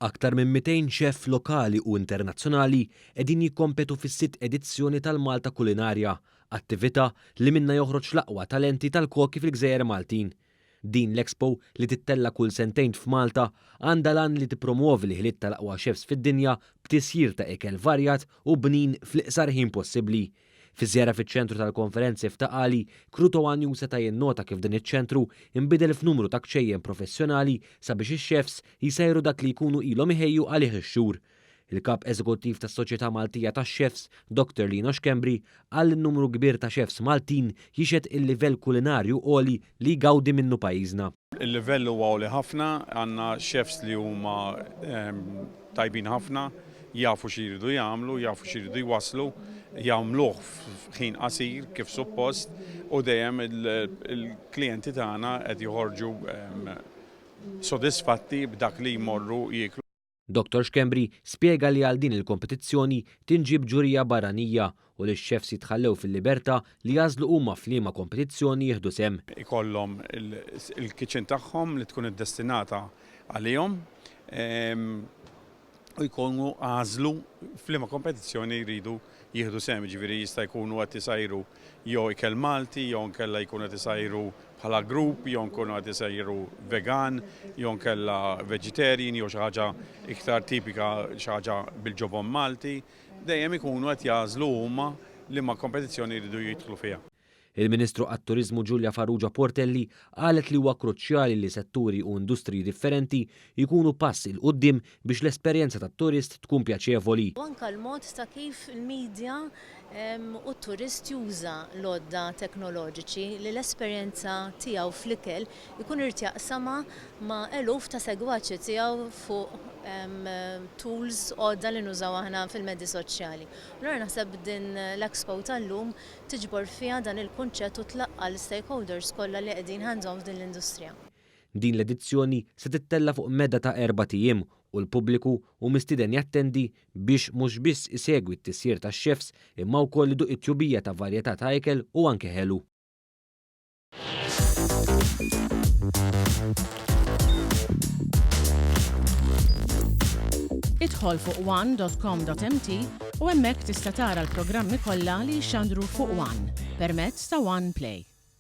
Aktar minn 200 chef lokali u internazzjonali qegħdin jikkompetu fis-sitt edizzjoni tal-Malta Kulinarja, attività li minnha joħroġ l-aqwa talenti tal-koki fil-gżejjer Maltin. Din l-expo, li tittella' kull sentejn f'Malta, għandha l-għan li tippromwovi l-ħiliet tal-aqwa chefs fid-dinja b'tisjir ta' ikel varjat u bnin fl-iqsar ħin possibbli. Fi żjara fiċ-ċentru tal-konferenzi f'Ta' Qali, Kruto One News seta' jinnota kif dan iċ-ċentru nbidel f'numru ta' kċejjen professjonali sabiex ix-chefs jsajru dak li jkunu ilhom iħejju għalih ix-xhur. Il-Kap Eżekuttiv tas-Soċjetà Maltija tax-Chefs, Dr Lino Schembri, qal li n-numru kbir ta' chefs Maltin jixhed il-livell kulinarju għoli li jgawdi minnu pajjiżna. Il-livell huwa għoli ħafna, għandna chefs li huma tajbin ħafna, jafu xi jridu jagħmlu, jafu xi jridu jwasslu, jagħmluh f'ħin qasir kif suppost u dejjem il-klijenti tagħna qed joħorġu sodisfatti b'dak li jmorru jieklu. Dottor Schembri spjega li għal din il-kompetizzjoni tinġieb ġurija barranija u li x-chefs jitħallew fil-libertà li jagħżlu huma f'liema kompetizzjoni jieħdu sehem. Ikollhom il-kitchen tagħhom li tkun iddestinata għalihom u jkunu għażlu f'liema kompetizzjoni jridu jieħdu sehem, jiġifieri jista' jkunu qed isajru jew ikel Malti jew inkella jkunu qed isajru bħala grupp jew nkunu qed isajru vegan jew inkella vegetarian jew xi ħaġa iktar tipika xi ħaġa bil-ġobon Malti, dejjem ikunu qed jagħżlu huma liema kompetizzjoni jridu jidħlu fiha. Il-Ministru għat-Turiżmu Julia Farrugia Portelli qalet li huwa kruċjali li setturi u industriji differenti jkunu pass 'il quddiem biex l-esperjenza tat-turist tkun pjaċevoli. U anke l-mod ta' kif il-media u t-turist juża l-għodda teknoloġiċi li l-esperjenza tiegħu fl-ikel ikun irid jaqsamha ma' eluf ta' segwaċi tiegħu fuq tools, għodda li nużaw aħna fil-medji soċjali. Allura naħseb din l-expo tal-lum tiġbor fiha dan il-kunċett u tlaqqa' l-istakeholders kollha li qegħdin hands-on f'din l-industrija. Din l-edizzjoni se tittella' fuq medda ta' erbat ijiem u l-pubbliku hu mistieden jattendi biex mhux biss isegwi t-tisjir tax-chefs imma wkoll iduq it-tjubija ta' varjetà ta' ikel u anke ħelu. Idħol fuq one.com.mt u hemmhekk tista' tara l-programmi kollha li jixxandru fuq One permezz ta' One Play.